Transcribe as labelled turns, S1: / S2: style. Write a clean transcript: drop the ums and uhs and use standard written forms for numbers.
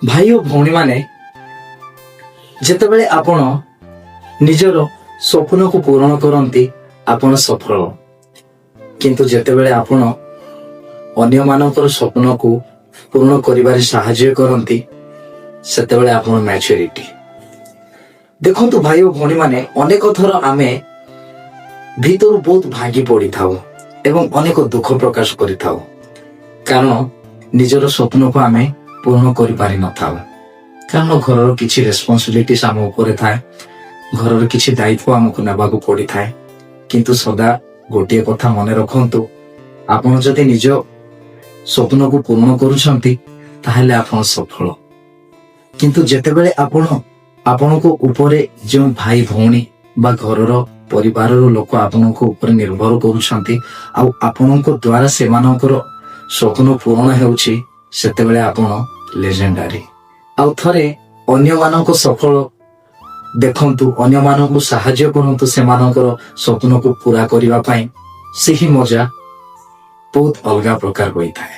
S1: ଭାଇ ଓ ଭଉଣୀମାନେ, ଯେତେବେଳେ ଆପଣ ନିଜର ସ୍ୱପ୍ନକୁ ପୂରଣ କରନ୍ତି, ଆପଣ ସଫଳ। କିନ୍ତୁ ଯେତେବେଳେ ଆପଣ ଅନ୍ୟମାନଙ୍କର ସ୍ୱପ୍ନକୁ ପୂରଣ କରିବାରେ ସାହାଯ୍ୟ କରନ୍ତି, ସେତେବେଳେ ଆପଣ ମ୍ୟାଚୁରିଟି। ଦେଖନ୍ତୁ ଭାଇ ଓ ଭଉଣୀମାନେ, ଅନେକ ଥର ଆମେ ଭିତରୁ ବହୁତ ଭାଙ୍ଗି ପଡ଼ିଥାଉ ଏବଂ ଅନେକ ଦୁଃଖ ପ୍ରକାଶ କରିଥାଉ, କାରଣ ନିଜର ସ୍ୱପ୍ନକୁ ଆମେ ପୂରଣ କରିପାରିନଥାଉ। କାରଣ ଘରର କିଛି ରେସ୍ପନ୍ସିବିଲିଟିସ୍ ଆମ ଉପରେ ଥାଏ, ଘରର କିଛି ଦାୟିତ୍ୱ ଆମକୁ ନେବାକୁ ପଡ଼ିଥାଏ। କିନ୍ତୁ ସଦା ଗୋଟିଏ କଥା ମନେ ରଖନ୍ତୁ, ଆପଣ ଯଦି ନିଜ ସ୍ୱପ୍ନକୁ ପୂରଣ କରୁଛନ୍ତି, ତାହେଲେ ଆପଣ ସଫଳ। କିନ୍ତୁ ଯେତେବେଳେ ଆପଣ ଆପଣଙ୍କ ଉପରେ ଯେଉଁ ଭାଇ ଭଉଣୀ ବା ଘରର ପରିବାରର ଲୋକ ଆପଣଙ୍କ ଉପରେ ନିର୍ଭର କରୁଛନ୍ତି ଆଉ ଆପଣଙ୍କ ଦ୍ୱାରା ସେମାନଙ୍କର ସ୍ୱପ୍ନ ପୂରଣ ହେଉଛି, ସେତେବେଳେ ଆପଣ ଲେଜେଣ୍ଡାରୀ। ଆଉ ଥରେ ଅନ୍ୟମାନଙ୍କ ସଫଳ ଦେଖନ୍ତୁ, ଅନ୍ୟମାନଙ୍କୁ ସାହାଯ୍ୟ କରନ୍ତୁ ସେମାନଙ୍କର ସ୍ୱପ୍ନକୁ ପୁରା କରିବା ପାଇଁ, ସେହି ମଜା ବହୁତ ଅଲଗା ପ୍ରକାର ହୋଇଥାଏ।